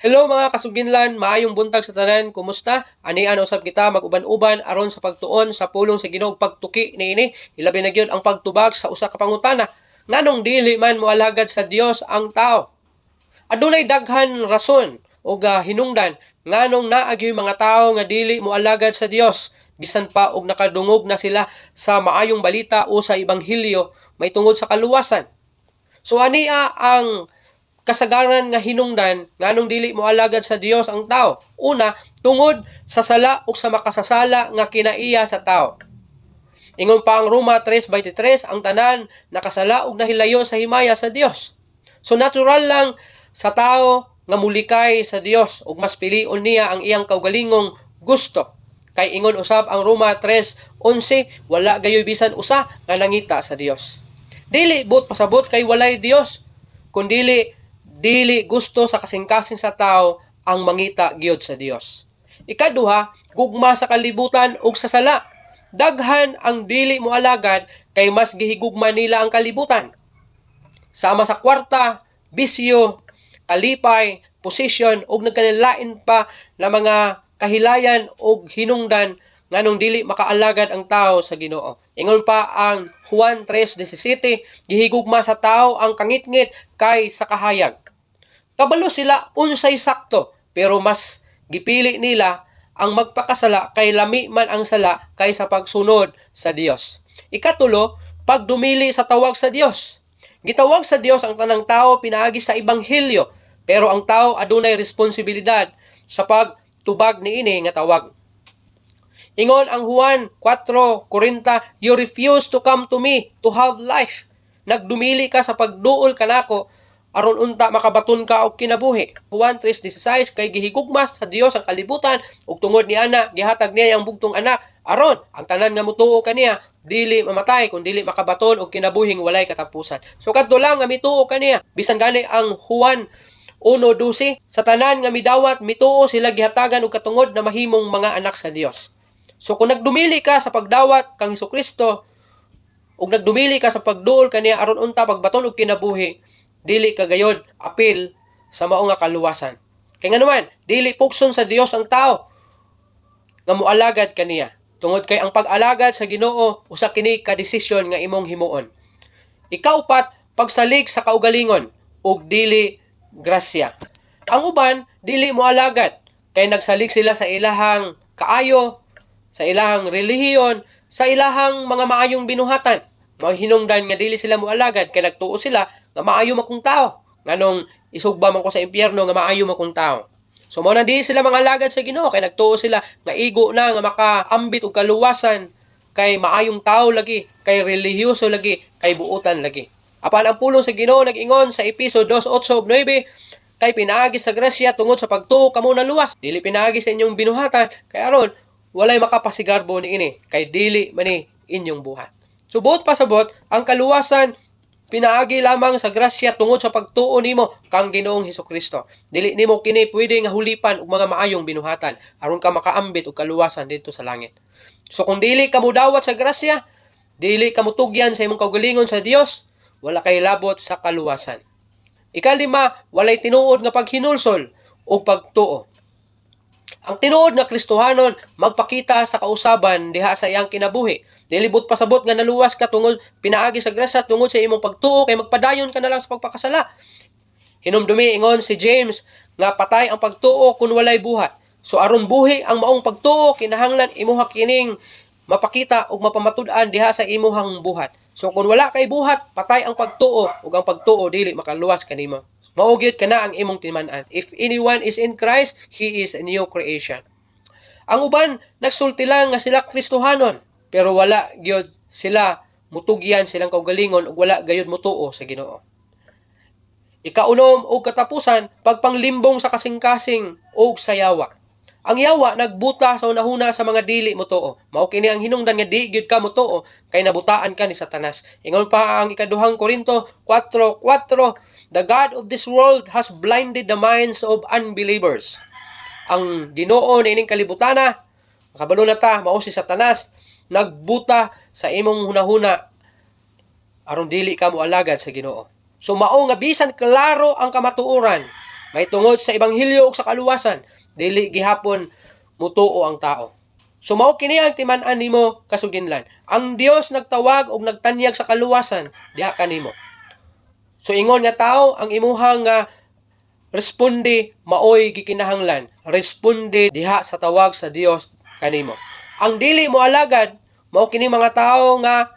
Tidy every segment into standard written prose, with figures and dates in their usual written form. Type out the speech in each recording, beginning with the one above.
Hello, mga kasuginlan, maayong buntag sa tanan. Kumusta? Ania usab kita mag-uban-uban aron sa pagtuon sa pulong sa Ginoo, pagtuki niini, ilabi na gyud ang pagtubag sa usa ka pangutana. Nganong dili man moalagad sa Dios ang tao? Adunay daghan rason o hinungdan nganong naa gyoy mga tawo nga dili moalagad sa Dios bisan pa og nakadungog na sila sa maayong balita o sa ebanghelyo may tungod sa kaluwasan. So ania ang kasagaran nga hinungdan nganong dili moalagad sa Dios ang tao. Una, tungod sa sala ug sa makasasala nga kinaiya sa tao. Ingon pa ang Roma 3:23, ang tanan nakasala ug nahilayo sa himaya sa Dios. So natural lang sa tao nga mulikay sa Dios ug mas pilion niya ang iyang kaugalingong gusto. Kay ingon usab ang Roma 3:11, wala gayoy bisan usa nga nangita sa Dios. Dili buot pasabot kay walay Dios, kundili dili gusto sa kasing-kasing sa tao ang mangita gyud sa Dios. Ikaduha, gugma sa kalibutan ug sa sala. Daghan ang dili moalagad kay mas gihigugma nila ang kalibutan. Sama sa kwarta, bisyo, kalipay, posisyon ug nagkanilain pa na mga kahilayan ug hinungdan nganong dili makaalagad ang tao sa Ginoo. Ingon pa ang Juan 3:17, gihigugma sa tao ang kangitngit kay sa kahayag. Kabalo sila unsay sakto, pero mas gipili nila ang magpakasala kay lami man ang sala kaysa pagsunod sa Dios. Ikatulo, pagdumili sa tawag sa Dios. Gitawag sa Dios ang tanang tao pinaagi sa ebanghelyo, pero ang tao adunay responsibilidad sa pagtubag niini nga tawag. Ingon ang Juan 4:40, "You refuse to come to me to have life." Nagdumili ka sa pagduol kanako aron unta makabaton ka og kinabuhi. Juan 3:16, kay gihigugma sa Dios ang kalibutan ug tungod ni ana gihatag niya ang bugtong anak aron ang tanan nga mutuo kaniya dili mamatay kun dili makabaton og kinabuhing walay katapusan. So kadto lang nga mituo kaniya. Bisan gani ang Juan 1:12, sa tanan nga midawat, mituo, sila gihatagan og katungod na mahimong mga anak sa Dios. So kung nagdumili ka sa pagdawat kang Hesukristo ug nagdumili ka sa pagduol kaniya aron unta pagbaton og kinabuhi, dili ka gayod apil sa mao nga kaluwasan. Kay nganuman, dili pugson sa Dios ang tao nga moalagad kaniya. Tungod kay ang pag-alagad sa Ginoo usa kini ka desisyon nga imong himuon. Ikaupat, pagsalig sa kaugalingon ug dili grasya. Ang uban dili moalagad kay nagsalig sila sa ilahang kaayo, sa ilahang relihiyon, sa ilahang mga maayong binuhatan. Mao hinungdan nga dili sila moalagad kay nagtuo sila nga maayo man kong tao. Nganong isugba man ko sa impyerno nga maayo man kong tao. So mao na di sila mangalagad sa Ginoo kay nagtuo sila nga igo na nga makaambit og kaluwasan kay maayong tao lagi, kay relihiyoso lagi, kay buotan lagi. Apan ang pulong sa Ginoo nag-ingon sa Epeso 2:8 ug 9, kay pinaagi sa grasya tungod sa pagtuo kamo naluwas, dili pinaagi sa inyong binuhatan, kay aron walay makapasigarbo niini, kay dili man ni inyong buhat. So buot pasabot, ang kaluwasan pinaagi lamang sa grasya tungod sa pagtuo nimo kang Ginoong Hesukristo. Dili nimo kini pwede nga hulipan og mga maayong binuhatan aron ka makaambit og kaluwasan didto sa langit. So kung dili ka mudawat sa grasya, dili ka mutugyan sa imong kaugalingon sa Dios, wala kay labot sa kaluwasan. Ikalima, walay tinuod nga paghinulsol o pagtuo. Ang tinuod nga Kristohanon magpakita sa kausaban diha sa iyang kinabuhi. Dili buot pasabot nga naluwas ka tungod pinaagi sa grasya tungod sa imong pagtuo kay magpadayon ka na lang sa pagpakasala. Hinumdumi, ingon si James nga patay ang pagtuo kung walay buhat. So aron buhi ang maong pagtuo, kinahanglan imuha kining mapakita ug mapamatud-an diha sa imuhang buhat. So kung wala kay buhat, patay ang pagtuo ug ang pagtuo dili makaluwas kanimo. Mao gyud kana ang imong timan-an. If anyone is in Christ, he is a new creation. Ang uban nagsulti lang nga sila Kristohanon, pero wala gyud sila mutugyan silang kaugalingon ug wala gayud mutuo sa Ginoo. Ikaunom og katapusan, pagpanglimbong sa kasing-kasing ug sa yawa. Ang yawa nagbuta sa hunahuna sa mga dili motuo. Mao kini ang hinungdan nga di gyud ka motuo kay nabutaan ka ni Satanas. Ingon pa ang ikaduhang Korinto 4:4, "The God of this world has blinded the minds of unbelievers." Ang Ginoo niining kalibutana, kabalo na ta, mao si Satanas, nagbuta sa imong hunahuna aron dili ka moalagad sa Ginoo. So mao nga bisan klaro ang kamatuoran, May tungod sa ebanghelyo ug sa kaluwasan, dili gihapon mutuo ang tao. So mao kini ang timan-an nimo, kasuginlan. Ang Dios nagtawag og nagtanyag sa kaluwasan diha kanimo. So ingon nga tao, ang imuhang nga responde maoy gikinahanglan. Responde diha sa tawag sa Dios kanimo. Ang dili mo alagad, mao kini mga tawo nga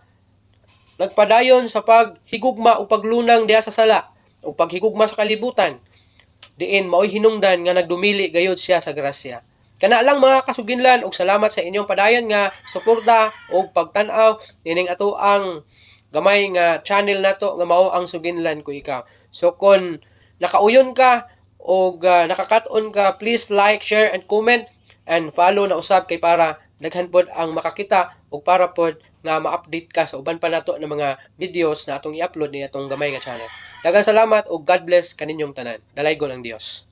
nagpadayon sa paghigugma o paglunang diha sa sala o paghigugma sa kalibutan, diin maoy hinungdan nga nagdumili gayud siya sa grasya. Kana lang, mga kasuginlan, ug salamat sa inyong padayon nga suporta ug pagtan-aw ining ato ang gamay nga channel nato nga mao ang Suginlan Ko Ikaw. So kon nakauyon ka og nakakat-on ka, please like, share and comment and follow na usab kay para daghan pod ang makakita ug para pod nga ma-update ka sa uban pa nato ng mga videos na atong i-upload ni atong gamay nga channel. Daghang salamat ug God bless kaninyong tanan. Dalaygon ang Dios.